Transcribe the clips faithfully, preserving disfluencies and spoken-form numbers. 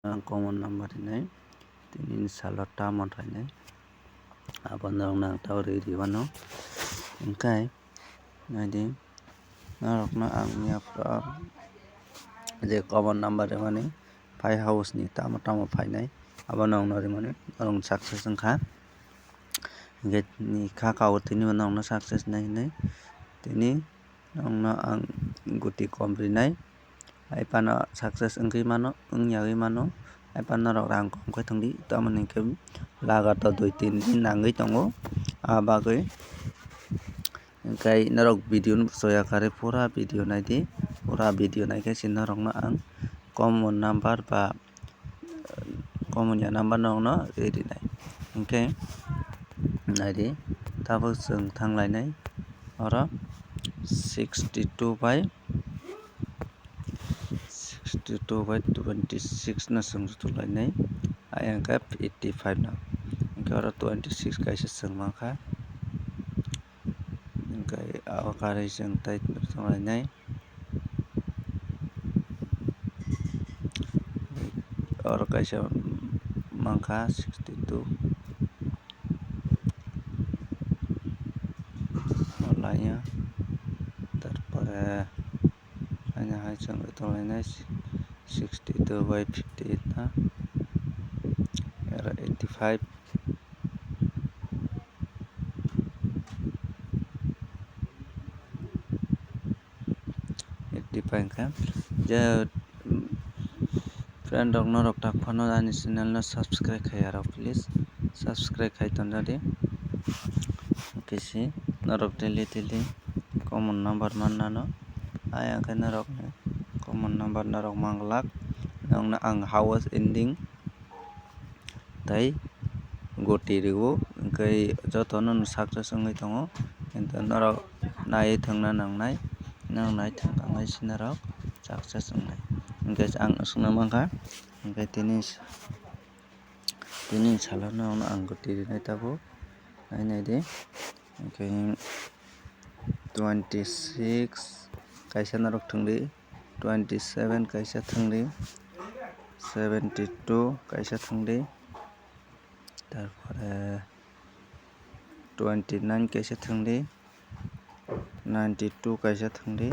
ang common number rinai, tini salo tamo thainai, abo norokno ang tamo ri rwmano. Hwnkhe naidi, norokno ang miya phuru je common number rimani, phai house ni tamo tamo phainai, abo norokno rimani, norok success wngkha. Hwnkhe ni kha kao tini bo norokno success nai hinwi, tini norokno ang guti kom rinai. Hai phano success wngwi mano, wngyagwi mano. Hai phano norok rang kom khe thwngdi, tamoni hwnkhe lagatar dui tin din nangwi tongo. Ah bagwi hwnkhe norok video no soya karwi pura video naidi, pura video naikhe se norokno ang common number ba common ya number norokno rinai. Hwnkhe naidi, tabuk chwng thanglainai oro sixty two bai sixty two bai twenty six no chwng rwthuklainai, ayang khe eighty five no. Hwnkhe oro twenty six kaisa chwng mankha, hwnkhe abo karwi chwng tei thanglainai. Oro kaisa mankha sixty two. Laiya, tarpore ani hai chwng tonglainai sixty two bai fifty eight na, oro eighty five. Eighty five khe je, friend rok norok tak phano ani channel no subscribe khaiya rok, please subscribe khai tonjadi. Kisi norok daily daily common number mannano, ayang khe norok common number norok manglak. Nokno ang house ending tei goti rwo, hwnkhe jotono no success wngwi tongo, kintu norok naiwi thwngna nangnai, norok nai thwng nangnai se norok success wngnai. Hwnkhe ang swngna mankha, hwnkhe tini, tini salo norokno ang goti rinai tabuk, nai naidi, hwnkhe twenty six kaisa norok thwngdi. Twenty seven kaisa thwngdi, seventy two kaisa thwngdi, tarpore twenty nine kaisa thwngdi, ninety two kaisa thwngdi,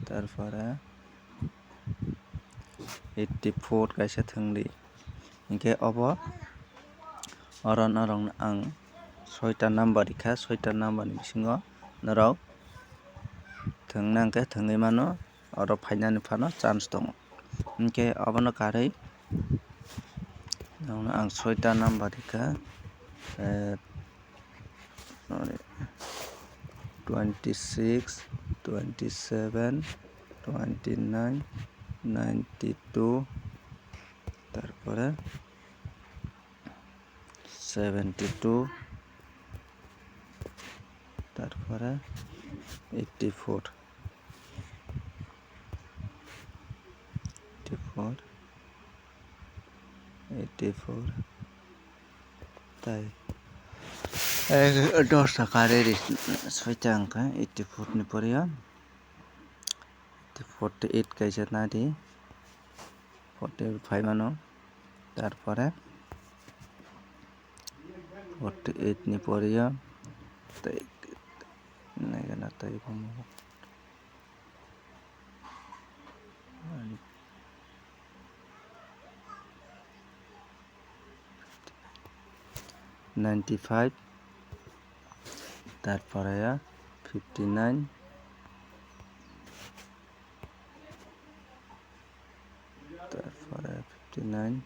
tarpore eighty four kaisa thwngdi. Hinkhe obo oro norokno ang soita number rikha, soita number ni bisingo norok thwngna hwnkhe thwngwi mano, oro phainani phano chance tongo. Hinkhe obono karwi ang soita number rikha, eh, twenty six, twenty seven, twenty nine, ninety two, tarpore seventy two, tarpore eighty four, eighty four, eighty four, tai, eh, dosta karwi ri, soita wngkha eighty four ni pore o. Forty eight kaisa nadi, forty eight phaimano, tarpore forty eight ni pore o tei naigana tei ninety five, tarpore fifty nine, tarpore fifty nine,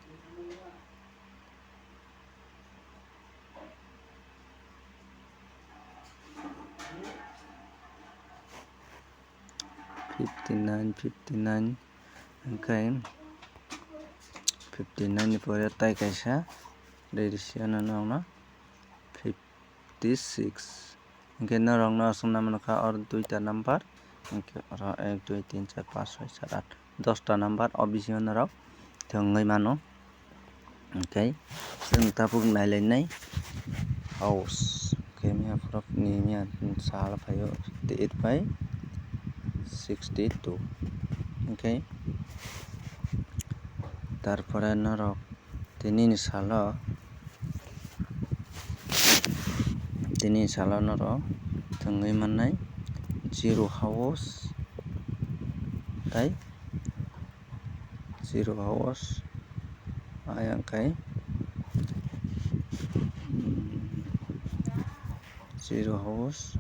fifty nine, fifty nine, hwnkhe fifty nine ni pore tai kaisa, rw risi ano nokno fifty six. Hwnkhe norokno aswk nangmano kha oro duita number, hwnkhe oro ek, dui, tin, char, panch, soi, sat, aat, dosta number o bisingo norok thwngwi mano. Hwnkhe chwng tabuk nailainai house. Hwnkhe miya phurok ni miya sal phaio fifty eight bai sixty two. Hwnkhe Tarpore norok tinini salo, tinini salo norok thwngwi mannai zero house tei zero house, ayang khai, mm, zero house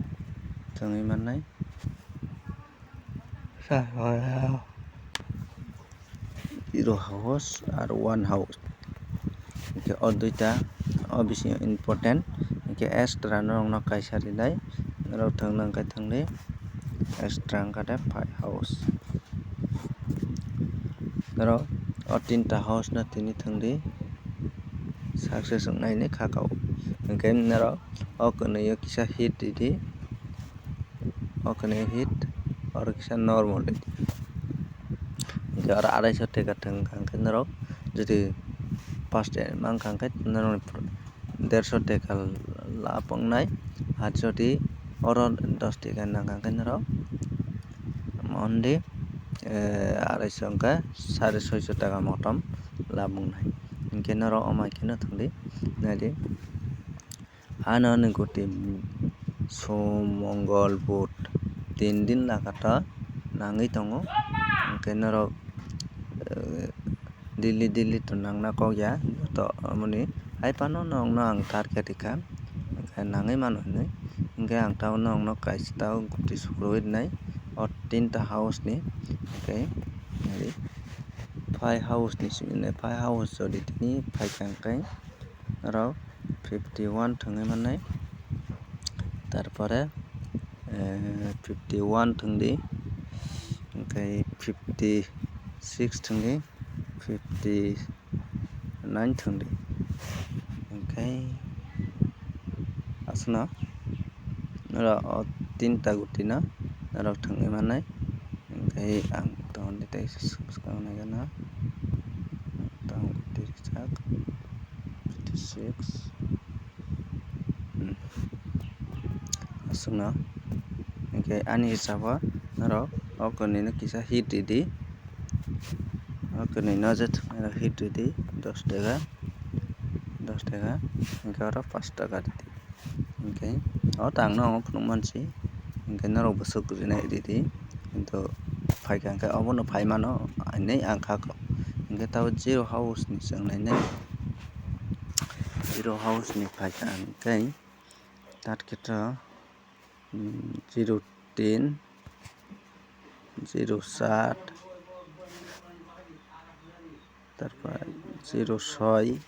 thwngwi mannai. Zero house aro one house. Hinkhe o duita o bisingo important. Hinkhe extra norokno kaisa rinai, norok thwngna hwnkhe thwngdi, extra hwnkhe five house. Norok o tinta house no tini thwngdi, success wngnai hinwi kha kha o. Hinkhe norok o kwnwi o kisa hit ridi. O kwnwi hit, oro kisa normal ridi. Hinkhe oro arai so teka thwng hwnkhe norok jodi pash teka mankha hwnkhe norok derso teka lapangnai, ar jodi oro dos teka nangkha hwnkhe norok mondi, eh, arai so hwnkhe sare soi so teka motom lapangnai. Hinkhe norok omo hai kheno thwngdi, naidi. Ano ni goti sum, mongol, bud tin din lagatar nangwi tongo. Hinkhe norok, eh, daily daily to nangna kok ya, joto omoni hai phano norokno ang target rikha, hinkhe nangwi mano hinwi. Hinkhe ang tamo norokno kaisa tamo goti sukrubwi rinai, o tinta house ni, hinkhe nari five house ni simi nai, five house jodi tini phaikha hinkhe norok fifty one thwngwi mannai, tarpore, eh, fifty one thwngdi, hinkhe fifty six thwngdi, fifty nine thwngdi, hinkhe aswkno norok o tinta gutino norok thwngwi mannai. Hinkhe ang tongni tei swkang naikhe na, tong twi rijak, fifty six, hmm, aswkno. Hinkhe ani hisabo norok o kwnwino kisa hit ridi, o kwnwino je thwngnairok hit ridi, dos teka, dos teka, hinkhe oro pash teka ridi. Hinkhe o tangno ang phunuk mansi, hinkhe norok bwswk rinai ridi, kintu phaikha hinkhe obono phaimano hinwi ang kha kok. Hinkhe tabuk zero house ni chwng nainai, zero house ni phaikha hinkhe target o, mm, zero tin, zero sat, tarpor zero soi,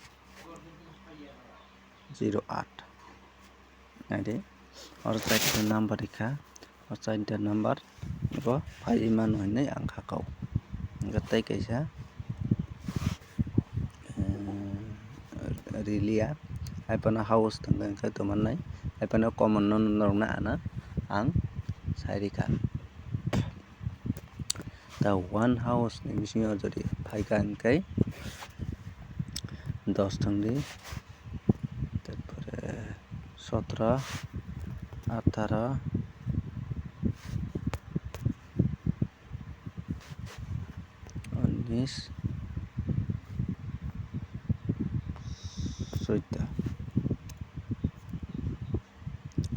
zero aat. Naidi, oro chaita number rikha, o chaita number bo phaiwi mano hinwi ang kha kok. Hinkhe tei kaisa, eh, riliya, hai phano house tongkha hinkhe tomannai, hai phano common no norokno ano ang sai rikha. Ta one house ni bisingo jodi phaikha hinkhe dos thwngdi, tarpore sotro, atharo, unis, soita.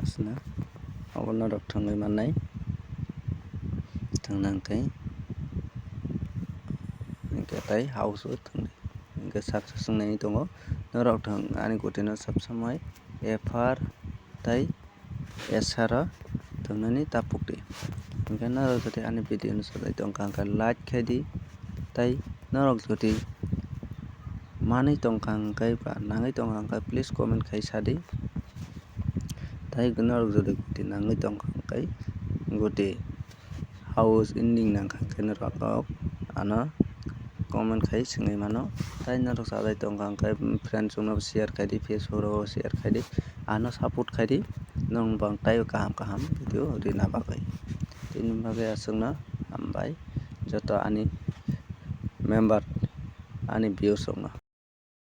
Aswkno obo norok thwngwi mannai, thwngna hwnkhe, hinkhe tei house o thwngdi, hinkhe success wngnai tongo. Norok thwng ani gutino sab samai F R tei S R o thwngnani ta pukdi. Hinkhe norok jodi ani video no sajai tongkha hinkhe like khaidi, tei norok jodi manwi tongkha hinkhe ba nangwi tongkha hinkhe please comment khai sadi. Tai norok jodi goti nangwi tongkha hinkhe goti house ending nangkha hinkhe norok ano comment khai swngwi mano. Tai norok sajai tongkha hinkhe friends rokno share khaidi, Facebook rogo share khaidi, ano support khaidi, norok bang taibo kaham kaham video rina bagwi. Tini bagwi aswkno hambai joto ani member, ani views rokno.